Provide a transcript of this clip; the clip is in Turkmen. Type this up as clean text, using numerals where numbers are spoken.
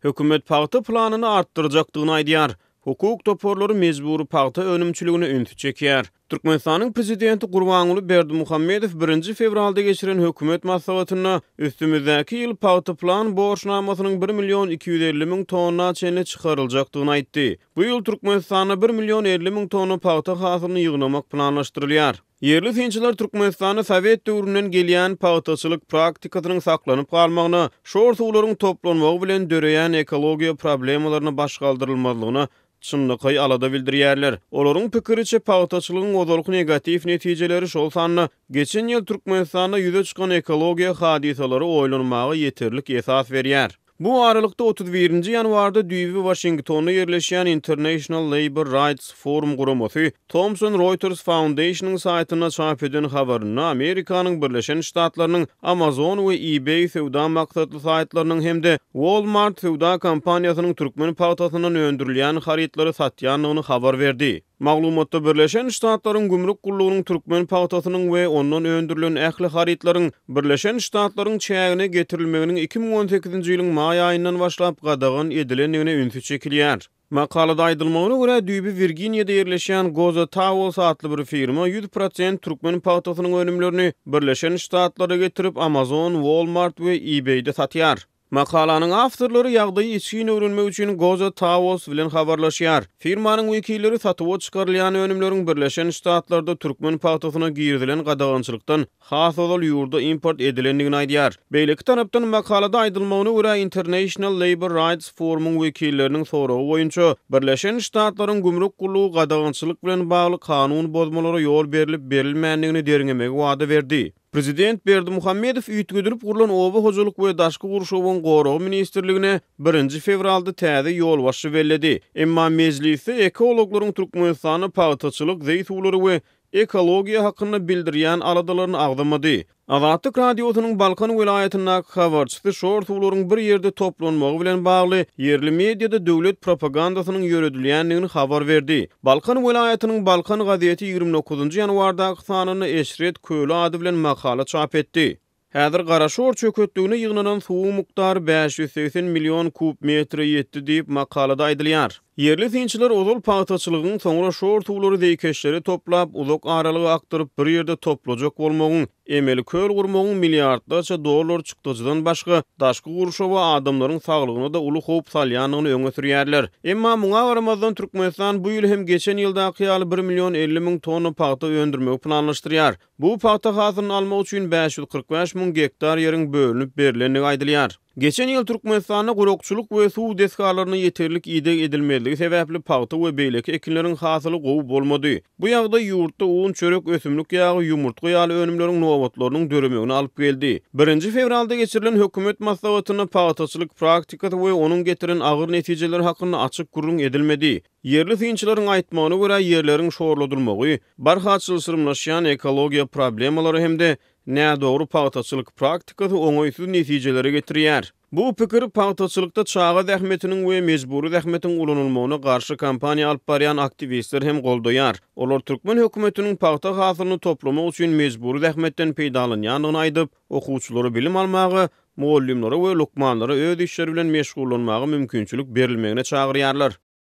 Hökümet pagta planyny artdyrjakdygyny aýdýar. Hukuk toparlary mejbury pagta önümçiligine ünsi çekýär. Türkmenistanyň prezidenti Gurbanguly Berdimuhamedow birinji fewralda geçiren hökümet maslahatynda üstümizdäki ýyl pagta plan borçnamasynyň bir million 250 müň tonna çenli çykaryljakdygyny aýtdy. Bu ýyl Türkmenistanda bir million 50 müň tonna pagta hasylyny ýygnamak planlaşdyrylýar. Ýerli synçylar Türkmenistanda sowet döwründen gelýän pagtaçylyk praktikasynyň saklanyp galmagyna, şor suwlaryň toplanmagy bilen döreýän ekologiýa problemalaryna baş galdyrylmazlygyna çynlakaý alada bildirýärler. Olaryň pikiriçe, pagtaçylygyň ozalky negatiw netijeleri, şol sanda geçen ýyl Türkmenistanda ýüze çykan ekologiýa hadysalary oýlanmaga ýeterlik esas berýär. Bu aralykda, 31-nji ýanwarda düýbi Waşingtonda ýerleşýän International Labour Rights Forum guramasy Thomson Reuters Foundation-yň saýtynda çap eden habarynda Amerikanyň Birleşen Ştatlarynyň Amazon we eBay söwda maksatly saýtlarynyň hem-de Walmart söwda kompaniýasynyň türkmen pagtasyndan öndürilýän harytlary satýandygyny habar berdi. Maglumatda Birleşen Ştatlaryň Gümrük gullugynyň türkmen pagtasynyň we ondan öndürilen ähli harytlaryň Birleşen Ştatlaryň çägine getirilmeginiň 2018-nji ýylyň maý aýyndan başlap gadagan edilendigine ünsi çekilýär. Makalada aýdylmagyna görä, düýbi Wirginiýada ýerleşýän Goza Towels atly bir firma 100% türkmen pagtasynyň önümlerini Birleşen Ştatlara getirip, Amazon, Walmart we eBay-de satýar. Makalanyň awtorlary ýagdaýy içgin öwrenmek üçin Goza Towels bilen habarlaşýar. Firmanyň wekilleri satuwa çykarylýan önümleriň Birleşen Ştatlarda türkmen pagtasyna girizilen gadagançylykdan has ozal ýurda import edilendigini aýdýar. Beýleki tarapdan, makalada aýdylmagyna görä, International Labour Rights Forumyň wekilleriniň soragy boýunça Birleşen Ştatlaryň gümrük gullugy gadagançylyk bilen bagly kanun bozmalara ýol berlip-berilmändigini derňemegi wada berdi. Prezident Berdimuhamedow üýtgedilip gurlan Oba hojalyk we daşky gurşawyň goragy ministrligine birinji fewralda täze ýolbaşçy belledi. Emma mejlisde ekologlaryň Türkmenistanda pagtaçylyk, zeý suwlary we ekologiýa hakynda bildirýän aladalaryny agzamady. Azatlyk Radiosynyň Balkan welaýatyndaky habarçysy şor suwlaryň bir ýerde toplanmagy bilen bagly ýerli mediada döwlet propagandasynyň ýöredilýändigini habar berdi. Balkan welaýatynyň Balkan gazeti 29-njy ýanwardaky sanynda Eşret köli ady bilen makala çap etdi. Häzir Garaşor çöketligine ýygnanan suwuň mukdary 580 million kub metre ýetdi diýip, makalada aýdylýar. Ýerli synçylar ozal pagtaçylygyň, soňra şor suwlary zeýkeşlere toplap, uzak aralyga akdyryp bir ýerde toplajak bolmagyň, emeli köl gurmagyň milliardlarça dollar çykdajydan başga, daşky gurşawa, adamlaryň saglygyna-da uly howp salýandygyny öňe sürýärler. Emma muňa garamazdan, Türkmenistan bu ýyl hem geçen ýyldaky ýaly bir million 50 müň tonna pagta öndürmegi planlaşdyrýar. Bu pagta hasylyny almak üçin 545 müň gektar ýeriň bölünip berlendigi aýdylýar. Geçen ýyl Türkmenistanda gurakçylyk we suw desgalaryna ýeterlik ideg edilmezligi sebäpli pagta we beýleki ekinleriň hasyly gowy bolmady. Bu ýagdaý ýurtda un, çörek, ösümlik ýagy, ýumurtga ýaly önümleriň nobatlarynyň döremegine alyp geldi. Birinji fewralda geçirilen hökümet maslahatynda pagtaçylyk praktikasy we onuň getiren agyr netijeleri hakynda açyk gürrüň edilmedi. Ýerli synçylaryň aýtmagyna görä, ýerleriň şorladylmagy, barha çylşyrymlaşýan ekologiýa problemalary hem-de nädogry pagtaçylyk praktikasy oňaýsyz netijelere getirýär. Bu pikiri pagtaçylykda çaga zähmetiniň we mejbury zähmetiň ulanylmagyna garşy kampaniýa alyp barýan aktiwistler hem goldaýar. Olar türkmen hökümetiniň pagta hasylyny toplamak üçin mejbury zähmetden peýdalanýandygyny aýdyp, okuwçylara bilim almaga, mugallymlara we lukmanlara öz işleri bilen meşgullanmaga mümkinçilik berilmegine çagyrýarlar.